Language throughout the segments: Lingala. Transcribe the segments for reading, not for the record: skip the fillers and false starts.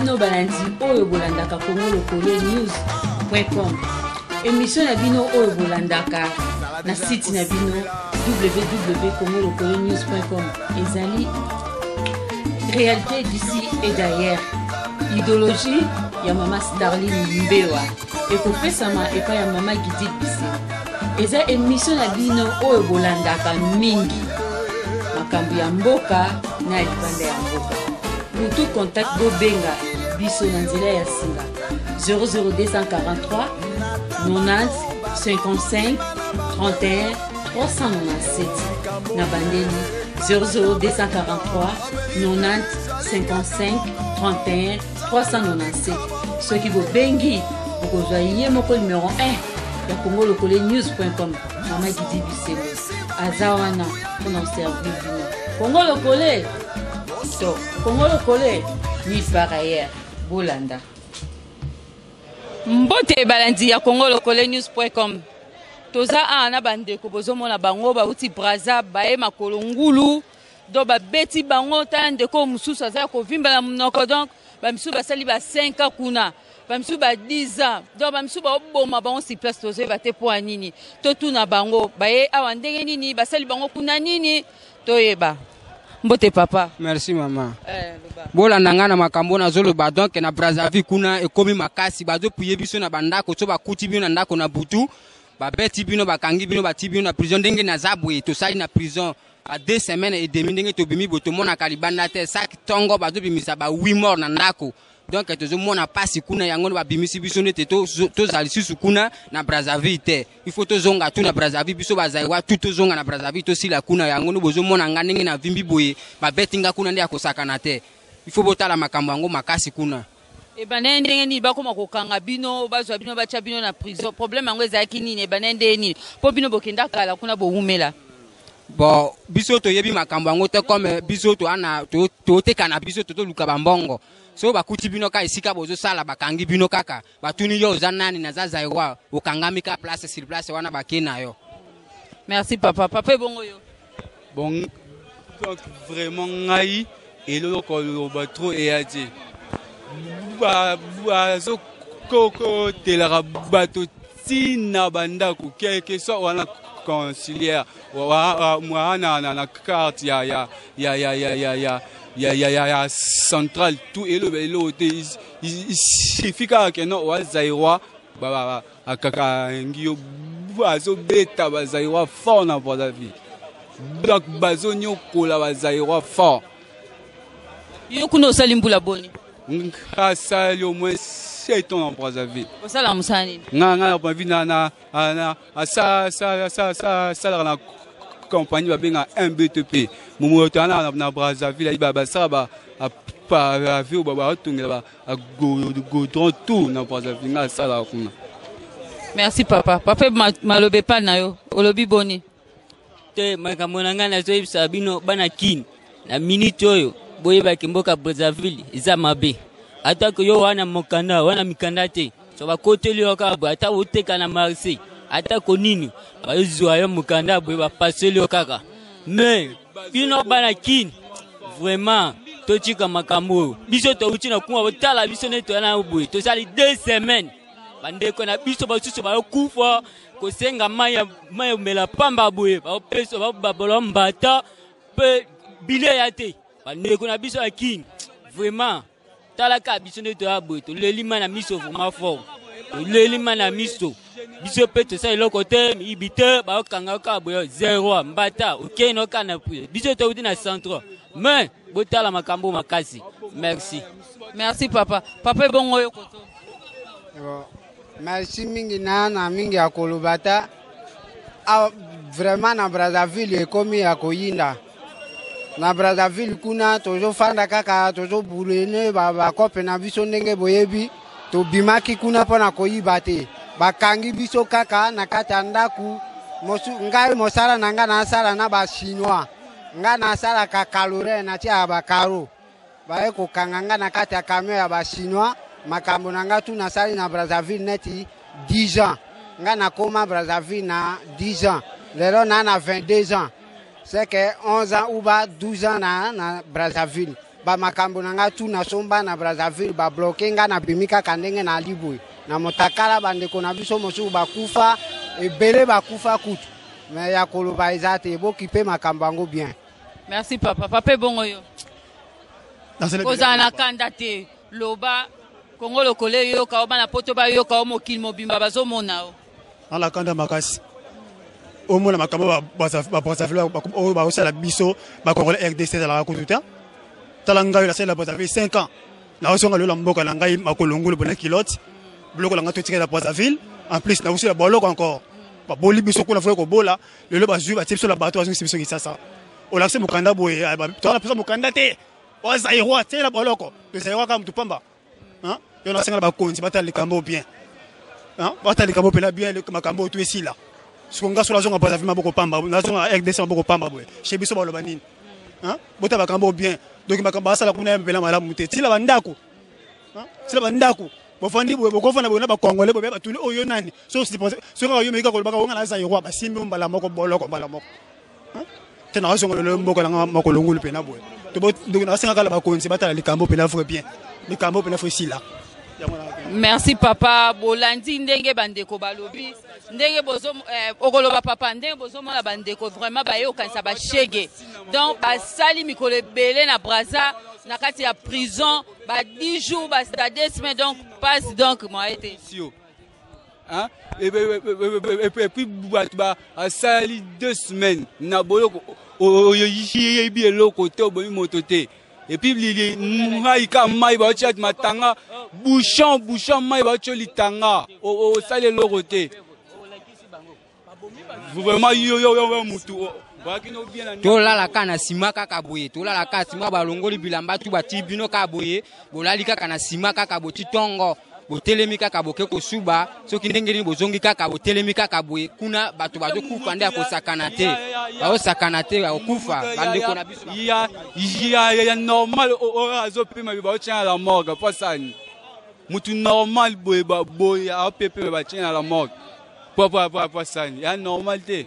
bino balandi oyo bolandaka Congo Lokole News com, émission na bino oyo bolandaka na site na bino www.congolokolenews.com ezali réalité d'ici et d'ailleurs, idéologie ya mama Starline Mbewa ekopesama epai ya mama Gidil Bisengo. Eza émission na bino oyo bolandaka mingi makambo ya mboka na ya libanda ya mboka. Pour tout contact, bobenga biso na nzela ya singa 00243 90 55 31 397. Na bandeli 00243 90 55 31 397. Soki bobengi, bokozwa ye moko numero 1 ya Congo Lokole News.com, mama Gidi Bisengo aza wana mpona koservir bino. Congo Lokole to Congo Lokole nulle part ailleurs. Bolanda. Mbote balandi ya Congo Lokole News.com. Toza awa na bandeko, bozomona bango bauti Braza, baye makolo ngulu, donc babeti bango. Tala ndeko mosusu aza kovimba na monoko. Donc bamisusu basali ba 5 ans kuna, bamisusu ba 10 ans, donc bamisusu baoboma bango sur place. Tozoyeba te mpo ya nini. Totuna bango baye awa ndenge nini, basali bango kuna nini, toyeba. Mbote papa. Merci mama. Loba. Bolanda ngai na makambo nazoloba. Donc na Brazzaville kuna ekomi makasi, bazopuye biso na bandako. So bakuti bino na ndako na butu, babeti bino, bakangi bino, bati bino na prison. Ndenge naza boye, tosali na prison ba 2 semaines et demi. Ndenge tobimi boye, tomonaka libanda te. Chaque ntongo bazobimisa ba 8 mort na ndako. Donc tozomona mpasi kuna. Yango nde babimisi biso nete tozala lisusu kuna na Brazzaville te. Il faut tozonga tu na Brazzaville. Biso bazaiwa tu tozonga na Brazzaville, tosila kuna. Yango nde bozomona nga ndenge navimbi boye, babeti nga kuna nde ya kosakana te. Il faut botala makambo yango makasi kuna. Ebandaki ndenge nini bakóma kokanga bino, bazwa bino, batya bino na prison? Problème yango ezalaki nini? Ebandaki ndenge nini mpo bino bokenda kala kuna, bowumela? Bon, biso toyebi makambo yango te. Comme biso toana toteka na biso, totoluka bambongo. So bakuti bino kaka esika bozosala, bakangi bino kaka, batuni yo: "Oza nani?" "Naza Zaïrois." Okangami ka place sur place wana, bake na yo. Merci papa. Papa, ebongo yo? Bon, donc vraiment ngai eloko koloba trop eya te. Bazokotelaka bato ntina bandako, quelque soit wana consulaire, wana na carte ya centrale, tout eloba eloko te. Il suffit kaka que non, oza Zaïrois, akangi yo. Bazobeta Bazaïrois fort na Brazzaville, donc bazonyokola Bazaïrois fort. Yo kuna osali mbula boni? Asali au moins 7 ans na Brazzaville. Osala mosala nini? Nga na Brazzaville na asalaka na compagnie babenga MBTP. Moto wana na Brazzaville ayi basala bapavé, batongela bagoudron, tout na Brazzaville. Nga asalaka kuna. Merci papa. Papa, maloba epai na yo, olobi boni? Te, makambo na ngai nazoyebisa bino bana Kini na minute oyo, boyebaki mboka Brazzaville eza mabe. Atako yo wana mokanda, wana mikanda te, so bakoteli yo kaka boye, ata oteka na marché, atako nini, bazwa yo mokanda boye, bapaseli yo kaka. Mais bino bana Kini, vraiment totika makambo oyo. Biso touti na kunga, botala biso nde toya na boye, tosali 2 semaines. Bandeko na biso basusu bayokufa kosenga mai ya mai omela pamba boye, baopesa bababola mbata mpe bileya te. Bandeko na biso ya Kini, vraiment talaka biso nde toya boye, toleli mai na miso, vraiment fort, toleli mai na miso. Biso mpe tosala eloko te, miyibi te, baokanga kaka boye, zero mbata, okei na okana na biso touti na centre. Mais botala makambo makasi. Merci. Merci papa. Papa, ebongo oyo koto? Bon, merci mingi. Na mingi ya koloba ta. Awa vraiment na Brazzaville ekomi ya koyinda. Na Brazzaville kuna tozofanda kaka, tozobulene bakope na biso. Ndenge boyebi, tobimaki kuna mpo na koyiba te, bakangi biso kaka na kati ya ndako. Ngai mosala na ngai nasala na Bachinois. Ngai nasalaka carreleur, natiaka bacarreaux. Baye kokanga nga na kati ya camion ya Bachinois. Makambo na nga tu nasali na Brazzaville neti 10 ans. Nga nakoma Brazzaville na 10 ans, lelo na 22 ans, c'est que 11 ans ou ba 12 ans na Brazzaville. Bamakambo na nga tu nasomba na Brazzaville babloke nga, nabimi kaka ndenge nali boye na motakala. Bandeko na biso mosusu bakufa ebele, bakufa kutu, me ya koloba eza te. Bokipe makambo yango bien. Merci papa. Papa, ebongo yo kozala na kanda te, loba Kongo lokolo eyoka o, bana Poto bayoka o, mokili mobimba bazomona o. Ala kanda makasi, omona makambo baBrazzaville oyo baosala biso baCongolais. RDC ezalaka kutu te. Tala ngai, nasalela Brazzaville 5 ans, naozonga lelo mboka na ngai makolongulu bona kilote, biloko na ngai totikala na Brazzaville. En plus nausila boloko encore, baboli biso kuna, foye kobola. Lelo bazwi, batie biso na bato, bazongisi biso Kisasa. Olakisi mokanda boye, toza na mokanda te, oza Zaïrois, tie na boloko. Zaïrois kaka mutu pamba. Yo nasengala bakonzi batala likambo bien, batala likambo mpena bien, makambo oyo tu esila. Siko nga so nazonga Brazzaville maboko pamba, nazonga RDC maboko pamba boye, chez biso baloba nini? Botala makambo bien. Donc makambo basala kuna mpena malamu te. Tila bandako, tila bandako, bofandi boye, bokofanda boye na baCongolais boye, batuni oyo nani? Soki kaka yo meki kolobaka onga na Zaïrois, basimbi mbala moko boloko, mbala moko te. Nazonga lelo mboka nanga makolongulu mpena boye. Nasenga kala bakonzi batala likambo mpena vrai bien, likambo mpena faut esila. Merci papa. Bolandi ndenge bandeko balobi, ndenge bozo okoloba papa, ndenge bozomona bandeko vraiment baye kokanisa bashege. Donc basali mikolo ebele na Braza na kati ya prison, ba 10 jours, ba 2 semaines, donc passe, donc moye te. Hein? Et puis bato basali 2 semaines na boloko, oyebi eloko te, obomi moto te. Et puis mai ka mai baotia matanga, bouchon, bouchon mai baotia litanga, osali eloko te vraiment. Yo mutu tolala kaka na nsima kaka boye, tolala kaka nsima, balongoli bilamba tu, bati bino kaka boye, bolali kaka na nsima kaka boti ntongo, botelemi kaka, boke kosuba soki ndenge nini, bozongi kaka, botelemi kaka boye. Kuna bato bazokufa nde ya kosakana te, bazosakana te, bakokufa bandeko na biso. Ya normal oyo azopema, baotia na la morgue mpo asani mutu normal boye, boye aopepema, batia na la morgue po asani ya normal te.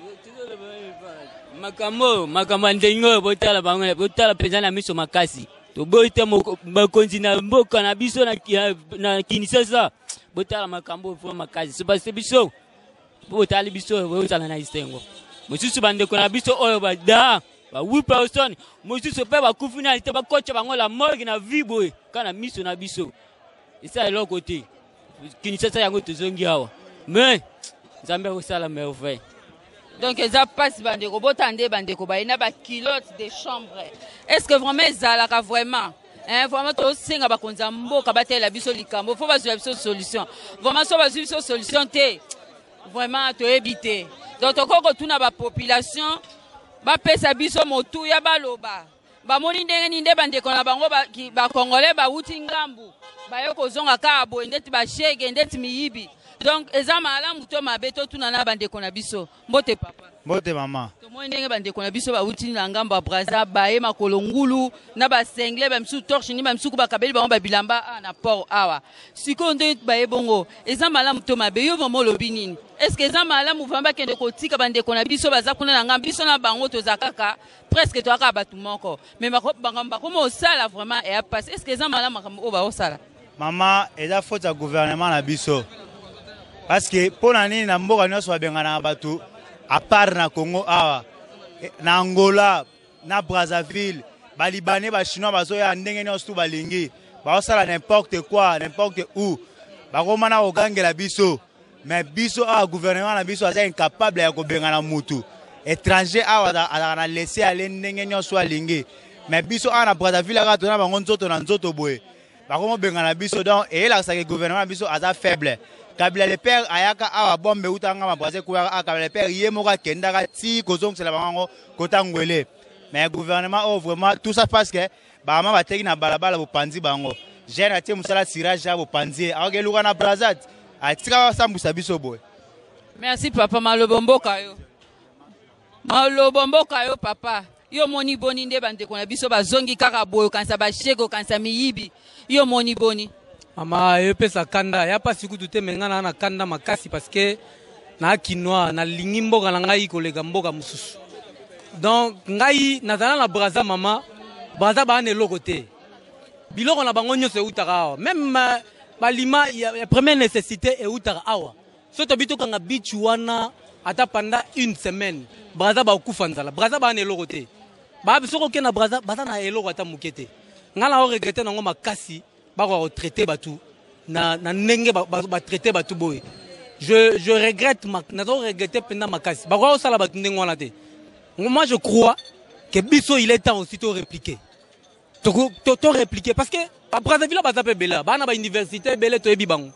Makambo oyo, makambo ya ndenge oyo, botala bango, botala mpenza na miso makasi. Toboyi te, bakonzi na mboka na biso na Kinshasa, botala makambo oyo fo makasi. So parce biso po botali biso, bozala na esengo mosusu. Bandeko na biso oyo bada ba huit personnes mosusu mpe bakufi nani te, bakotya bango la morgue na vie boye kaka na miso na biso, esa eloko te. Kinshasa yango tozongi awa, mais Nzambe akosala merveille. Donc eza mpasi bandeko, botala nde bandeko baye na baculotte de chambre. Est ce que vraiment ezalaka vraiment, hein? Vraiment tosenga bakonzi ya mboka batalela biso likambo, fo bazwela biso solution vraiment. So bazwi biso solution te, vraiment toyebi te. Donc tokoki kotuna bapopulation bapesa biso motuya, baloba bamoni ndenge nini nde bandeko na bango baCongolais bawuti ngambu, baye kozonga kaka boye ndeti bashege, ndeti miyibi. Donc eza malamu to mabe? Totuna na bandeko na biso. Mbote papa. Mbote mama. Tomoni ndenge bandeko na biso bawuti na ngambo ya Braza, baye makolo ngulu na basengle, bamisusu torche ni, bamisuku bakabeli bango babilamba awa na port awa. Sikoyo ndenge baye bongo, eza malamu to mabe? Yo vraiment olobi nini? Est ce que eza malamu vraiment bakende kotika bandeko na biso baza kuna na ngambo? Biso na bango toza kaka presque, toza kaka bato moko, mais makambo bakoma osala vraiment eya passe. Est ce que eza malamu makambo oyo baosala? Mama, eza faute ya gouvernement na biso, parce que mpo na nini na mboka nyonso babenganaka bato à part na Congo awa? Na Angola, na Brazzaville, baLibanais, baChinois bazoya ndenge nyonso tu balingi, baosala n'importe quoi, n'importe où, bakoma na kogangela biso. Mais biso awa, gouvernement na biso aza incapable ya kobengana mutu étranger awa, azalaka na laisser aller ndenge nyonso alingi. Mais biso awa na Brazzaville kaka toza na bango nzoto na nzoto boye, bakoma obengana biso. Donc eyelakisaka gouvernement na biso aza faible. Kabila le père ayaka awa, bombe eutaka nga maBraza ekweyaka awa, Kabila le père ye moko akendaka ti kozongisela bango yango kota ngwele. Mais gouvernement oyo vraiment, tout ça parce que bamama bateki na balabala, bopanzi bango, jeune atie mosala cirage ya bopanzi ye, akokeluka na Brazat, atika basambwisa biso boye. Merci papa. Malobo mboka yo, malobo mboka yo papa. Yo moni boni nde bandeko na biso bazongi kaka boye, okanisa bashege, okanisa miyibi? Yo moni boni? Mama, eyopesa kanda ya pasi kutu te, me ngai naa na kanda makasi parce que naa Kinois, nalingi mboka na ngai koleka mboka mosusu. Donc ngai nazala na Braza, mama. Braza baa na eloko te. Biloko na bango nyonso eutaka awa. Meme euh, balima ya, ya première nécessité eutaka awa. Soki tobi tokanga beach wana ata pendant une semaine, Brazza bakokufa nzala. Brazza baa na eloko te. Ba soki okende na Brazza baza na eloko ata moke te. Ngai na regrette nango makasi bakoka kotraite bato na, na ndenge batraite ba, ba bato boye. Je, je regrette, nazo regrette mpenza makasi. Bakoka kosala bato ndenge wana te. Moi je crois que biso il est temps aussi to répliquer. To, to, to répliquer parce que ba Brazzaville baza pe ebele, bana ba université ebele toyebi bango.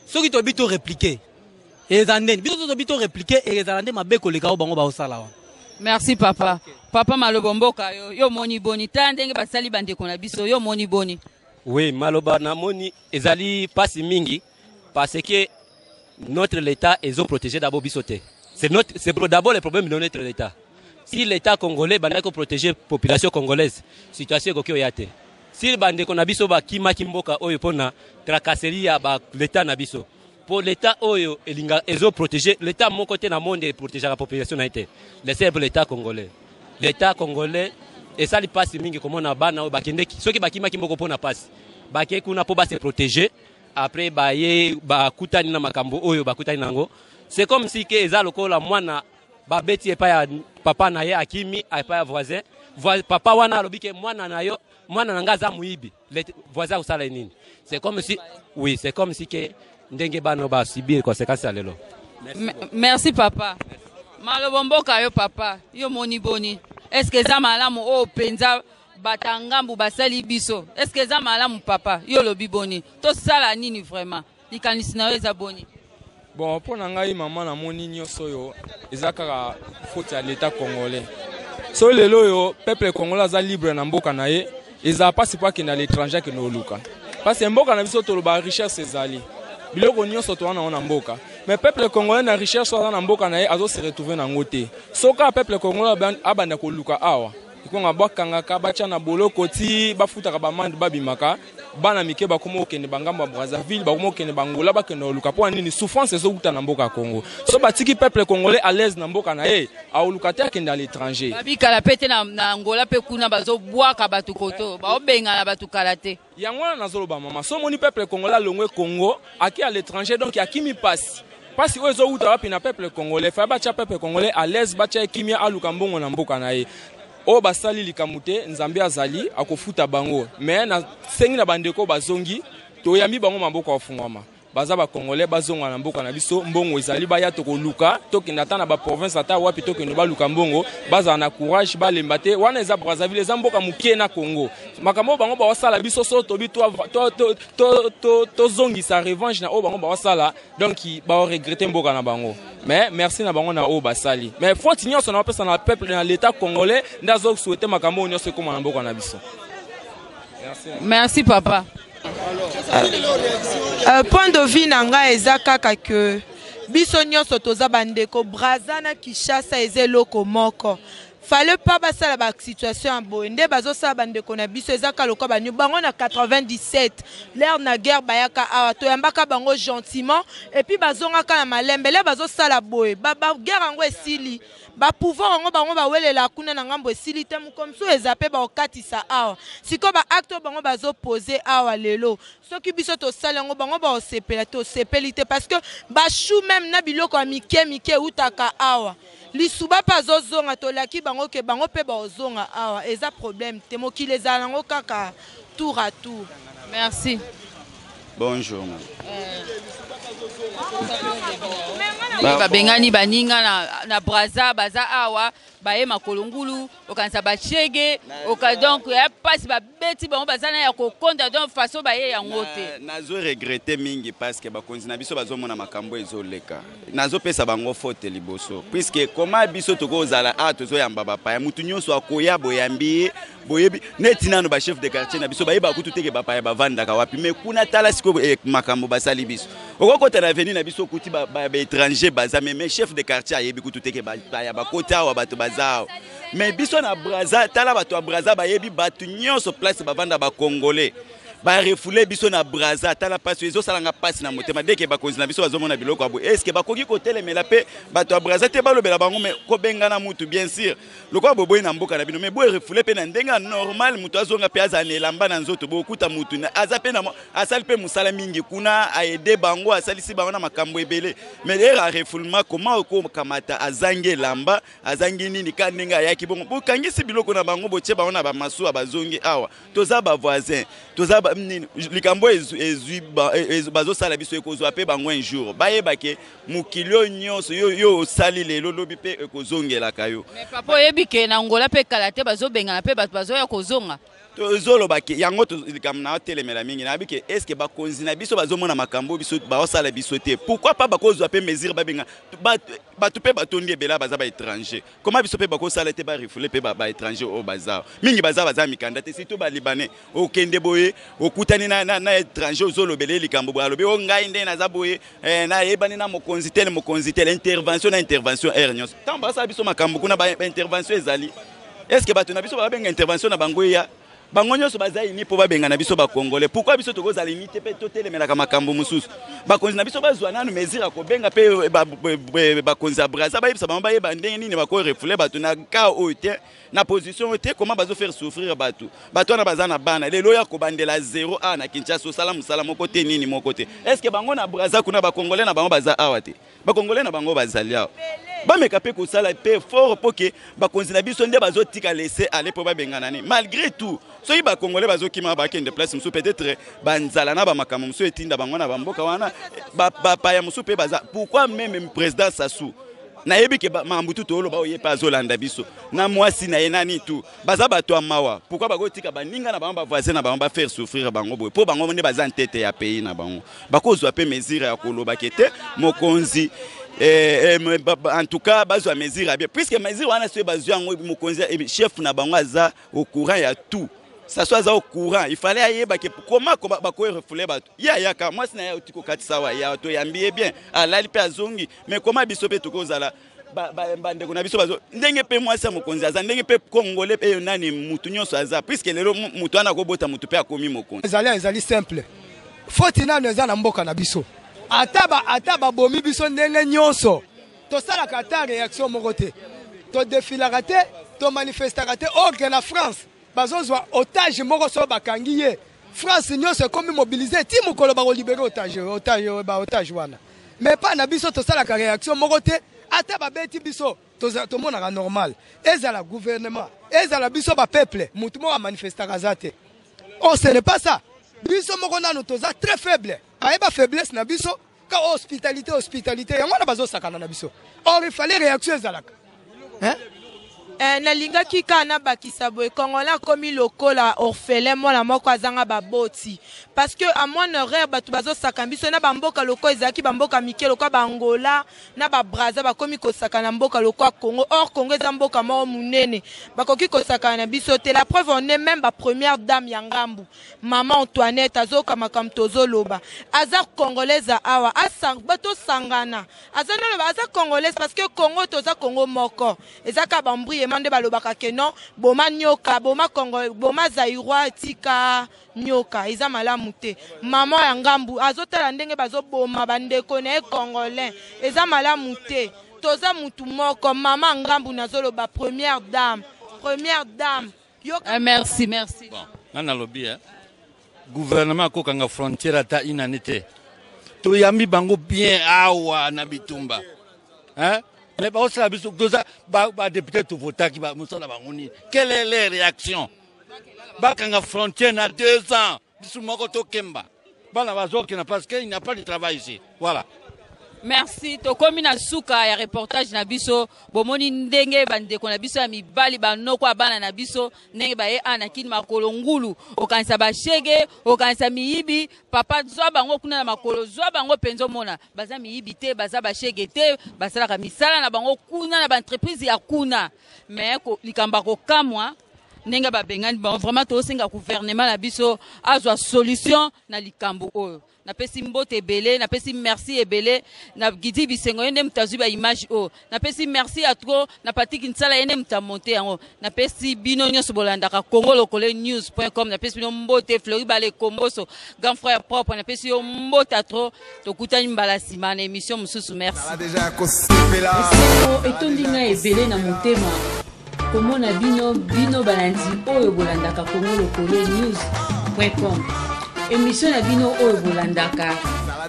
Soki toyebi to répliquer eza ndeni biso toyebi to répliquer ezala nde mabe koleka oyo bango baosala wana. Merci papa. Okay. Papa maloba mboka yo yo moni boni tala ndenge basali bandeko na biso yo moni boni. Oui, maloba namoni ezali pasi mingi parce que notre l'État ezo protéger d'abord biso te. C'est notre c'est d'abord le problème de notre l'État. Si l'État congolais bandaki ko protéger population congolaise, situation ekoki oya te. Si bandeko na biso bakimaki mboka oyo mpona tracasserie ya ba l'État na biso po l'État oyo elinga ezo protéger l'État moko te na monde eprotégeaka population na ye te. Le seul l'État congolais. L'État congolais esali pasi mingi komona bana oyo bakendeki soki bakimaki mboka mpona pasi bakei kuna mpo ba se protéger après baye bakutani na makambo oyo bakutani nango c'est comme si ke eza lokola mwana babeti epai ya papa na ye akimi epai ya voisin papa wana alobi ke mwana na yo mwana na ngai aza moyibi voisin akosala ye nini c'est comme si oui c'est comme si ke ndenge bana oyo basubir conséquence ya lelo merci, merci papa malobo mboka yo papa yo moni boni est ce que eza malamu oyo mpenza bata ngambu basali biso est ce que eza malamu papa yo olobi boni tosala nini vraiment likanisi na yo eza boni Bon, mpo na ngai mama, namoni nyonso oyo eza kaka faute ya l'État congolais. So lelo oyo peuple congolais aza libre na mboka na ye, ezala mpasi mpo akende à l'étranger akende koluka. Parce que mboka na biso toloba richesse ezali, biloko nyonso toza nango na mboka, mais peuple congolais na richesse oyo aza na mboka na ye azo se retrouver nango te. So kaka peuple congolais abanda koluka awa, ekonga bakangaka batya na boloko ti bafutaka bamande babimaka. Bana mike bakoma kokende bangambo ya Brazzaville, bakoma kokende bangola, bakende koluka mpo na nini? Souffrance ezowuta na mboka ya Congo. So batiki peuple congolais à l'aise na mboka na ye, aoluka te akende à l'étranger. Babikala pe te na, na Angola pe kuna bazobwaka bato koto, baobengana bato kala te. Yango wana nazoloba mama, so omoni peuple congolais alongwe Congo ake à l'étranger, donc akimi pasi. Pasi oyo ezowuta wapi na peuple congolais? Faya batya peuple congolais à l'aise, batya ye kimia, aluka mbongo na mboka na ye. Oyo basali likambo te, Nzambe azali akofuta bango. Mais nasengi na bandeko bazongi, toyambi bango maboko afungwama. Baza ba congolais, bazonga na mboka na biso, mbongo ezali, baya tokoluka, tokende ata na ba province ata wapi, tokende baluka mbongo, bazala na courage, balemba te. Wana eza Brazzaville, eza mboka moke na Congo. Makambo oyo bango baosala biso, so tobi tozongisa revanche na oyo bango baosala, donc bao regretter mboka na bango. Mais merci na bango na oyo basali. Mais faute nyonso na bapesa na peuple na l'État congolais nde azo souhaiter makambo oyo nyonso ekoma na mboka na biso. Merci. Merci papa. Point de vue na ngai eza kaka que biso nyonso toza bandeko. Braza na Kinshasa eza eloko moko. Fallait pas basala ba situation ya boye nde bazosala bandeko na biso. Eza kaka lokola banio bango na 97 l'heure na guerre, bayaka awa, toyambaka bango gentiment et puis bazongaka na malembe. Le bazosala boye, ba, ba guerre yango esili, bapouvoir yango bango bawelela kuna na ngambo esili te, mokomosu eza mpe baokatisa awa. Sikoyo baacte oyo bango bazopose awa lelo, soki biso tosali yango, bango baosepela? Tosepeli te, parce que bachoux même na biloko ya mike mike eutaka awa. Lisuba mpe azozonga, tolaki bango ke bango mpe baozonga awa, eza problème te. Mokili ezala nango kaka tour à tour. Merci. Bonjour. Babengani baninga na, na Braza baza awa, baye makolo ngulu, okanisa bachege oka, donc ya pasi babeti bango, baza na ya kokonda, donc façon baye yango te. Nazo regrette mingi parce que bakonzi na biso bazomona makambo ezoleka. Nazopesa bango faute liboso, puisque koma biso tokozala a tozoyamba bapaya, mutu nyonso akoya, boyambi ye, boyebi neti nano bachef de quartier na biso bayeba kutu teke bapaya bavandaka wapi. Mais kuna tala sikoyo makambo basali biso. Okokota na avenue na biso, okuti baétranger baza, mais chef de quartier ayebi kutu teke bapaya bakota awa, bato baza awa. Mais biso na Braza, tala bato ya Braza bayebi bato nyonso place bavanda, bacongolais. Barefoule biso na Braza. Tala mpasi ezosala nga mpasi na motema deke bakonzi na biso bazomona biloko ya boye. Eske bakoki kotelemela mpe bato ya Braza te, balobela bango? Me kobengana mutu, bien sûr, lokola boboyi na mboka na bino, me boye refoule mpe na ndenge ya normal, moto azonga mpe azala na elamba na nzoto. Bokuta mutu aza mpe na asali mpe mosala mingi kuna, aede bango, asalisi bango na makambo ebele. Mais ere ya refoulement, koma okokamata azangi elamba, azangi nini, ka ndenge ayaki bongo, bokangisi biloko na bango, botie bango na bamasuwa, bazongi awa. Toza bavoisin, toza ba, nini, likambo ezwi bazosala biso, ekozwa mpe bango un jour. Bayeba ke mokili oyo nyonso yo, yo osali lelo, lobi mpe ekozongelaka yo. Mais papa, oyebi ke na Angola mpe kala te bazobengana mpe bato bazoya kozonga. Tozoloba ke yango likambo na otelemela mingi. Nayebi ke estce bakonzi na biso bazomona makambo biso baosala biso te? Pourquoi pas bakozwa mpe mesure, babenga bato mpe batondi ebele baza baétranger? Koma biso mpe bakosala te, barefule mpe baétranger oyo baza mingi, baza mikanda te, surtout balibanais. Okende boye, okutani na étranger, ozolobela ye likambo boye, alobi: "O ngai nde naza boye, nayebani na mokonzi tel, mokonzi tel." Intervention na intervention aire nyonso. Ntango basala biso makambo kuna, baintervention ezali. Est ce que bato na biso babenga intervention na bango eya? Bango nyonso baza ini mpo babenga na biso bacongolais. Pourquoi biso tokozala ini te mpe totelemelaka makambo mosusu? Bakonzi na biso bazwa nanu mesure ya kobenga mpe bakonzi ya Braza, bayebisa bango, bayeba ndenge nini bakorefouler bato na ka oyo te, na position oyo te. Comment bazofaire souffrir bato? Bato wana baza na bana. Lelo oyo akobandela 0 a na Kinshasa, osala mosala moko te, nini moko te. Est ce que bango na Braza kuna, bacongolais na bango baza awa te? Bacongolais na bango bazali awa. Bameka mpe kosala mpe fort mpo ke bakonzi na biso nde bazotika laisser aller mpo babengana nini. Malgré tout, soki bacongolais bazokima, bakende place mosusu, peut-être banzala na bamakambo mosusu etinda bango na bamboka wana, bapaya mosusu mpe baza. Pourquoi même président Sassou, nayebi ke makambo tu tooloba, oye mpe azolanda biso na mwasi na ye nani tu, baza bato ya mawa. Pourquoi bakotika baninga na bango, bavoisin na bango, bafaire souffrir bango boye? Mpo bango nde baza ntete ya pays na bango. Bakozwa mpe mesure ya kolobaka te mokonzi. En tout cas, bazwa mesure ya bien, puisque mesure wana, soki bazwi yango, mokonzi chef na bango aza au courant ya tout. Sassou aza au courant, il fallait ayeba ke comment bakoki refouler bato. Ye ayaka, mwasi na ye auti kokatisa awa, ya toyambi ye bien, alali mpe azongi. Mais comment biso mpe tokozala, bandeko na biso bazo ndenge mpe mwasi ya mokonzi aza ndenge mpe congolais mpe nani, mutu nyonso aza, puisque lelo mutu wana akobota mutu mpe akomi mokonzi? Ezali simple, foti nano eza na mboka na biso. Ata babomi biso ndenge nyonso, tosalaka ata réaction moko te, todefilaka te, tomanifestaka te. Or que na France, bazozwa otage moko, so bakangi ye, France nyonso ekomi mobilisé ti mokolo bakolibérer otage, baotage wana. Mais pa na biso, tosalaka réaction moko te. Ata babeti biso, tomonaka normal. Ezala gouvernement, ezala biso bapeuple, mutu moko amanifestaka aza te. Or ce n'est pas ça. Biso moko nano toza très faible. Bayeba faiblesse na biso ka hospitalité, hospitalité yango wana bazosakana na biso. Or il fallait réaction ezalaka, hein? Nalingaki kaka nabakisa boye: congolais akomi lokola orphelin, mwana moko azanga baboti, parce que à moindre erreur, bato bazosaka biso na bamboka lokola ezalaki bamboka mike lokola baangola na babraza, bakomi kosaka na mboka lokola Congo. Or Congo eza mboka moko monene, bakoki kosakana na biso te. La preuve, on est même bapremière dame ya ngambu, mama Antoinette, azoyoka makambo tozoloba. Aza congolaise awa, tosangana, aza naloba aza congolaise, parce que Congo toza Congo moko. Eza kaka bambriema nde balobaka ke non, boma nyoka, boma Congo, boma Zaïrois, tika nyoka. Eza malamu te. Mama ya ngambu azotala ndenge bazoboma bandeko na ye congolais, eza malamu te. Toza mutu moko. Mama ngambu, nazoloba première dame, première dame. Yoka. Merci, merci. Bon, nga nalobi, gouvernement akokanga frontière ata inani te. Toyambi bango bien awa na bitumba, hein? Mais baosala biso, toza badéputé, tovotaki, mosala bango nini? Quelle est leur réaction? Bakanga frontière na 2 ans, biso moko tokemba, bana bazokenda, parce que il n'y a pas de travail ici, voilà. Merci. Tokomi na suka ya reportage na biso. Bomoni ndenge bandeko na biso ya mibali, banoko ya bana na biso, ndenge baye a na kini makolo ngulu, okanisa bashege, okanisa miyibi. Papa, zwa bango kuna na makolo, zwa bango mpenza, omona baza miyibi te, baza bashege te, basalaka misala na bango kuna na baentreprise ya kuna. Mais likambo ya kokamwa. Ndenge babengani bango, vraiment tosenga gouvernement na biso azwa solution na likambo oyo. Napesi mbote ebele, napesi merci ebele na Gidi Bisengo, ye nde moto azwi baimage oyo. Napesi merci ya trop na Patrik Nsala, ye nde moto amonte yango. Napesi bino nyonso bolandaka Congo Lokole News com, napesi bino mbote. Flori Bale Komboso, grand frère propre, napesi yo mbote ya trop. Tokutani mbala nsima na émission mosusu. Merci. Esengo etondi ngai ebele na motema komona bino, bino balandi oyo bolandaka Congo Lokole News com, émission na bino oyo bolandaka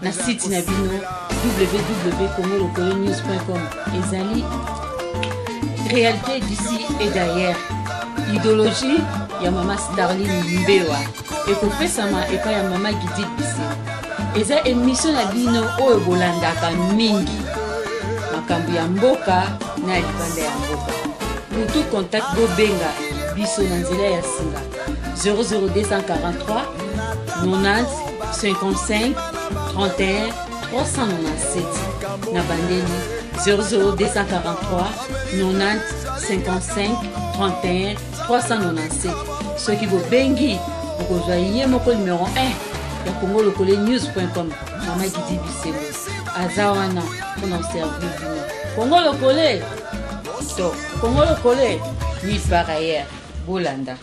na site na bino www.congolokolenews.com. Ezali réalité d'ici et d'ailleurs. Idéologie ya mama Starline Mbewa ekopesama epai ya mama Gidil Bisengo. Eza émission na bino oyo bolandaka mingi, makambo ya mboka na ya libanda ya mboka. Pour tout contact, bobenga biso na nzela ya singa 00243 90 55 31 397. Na bandeli 00243 90 55 31 397. Soki bobengi, bokozwa ye moko numero 1 ya Congo Lokole News.com, mama Gidi Bisengo, aza wana mpona koservir bino. Congo Lokole to Congo Lokole nulle part ailleurs. Bolanda.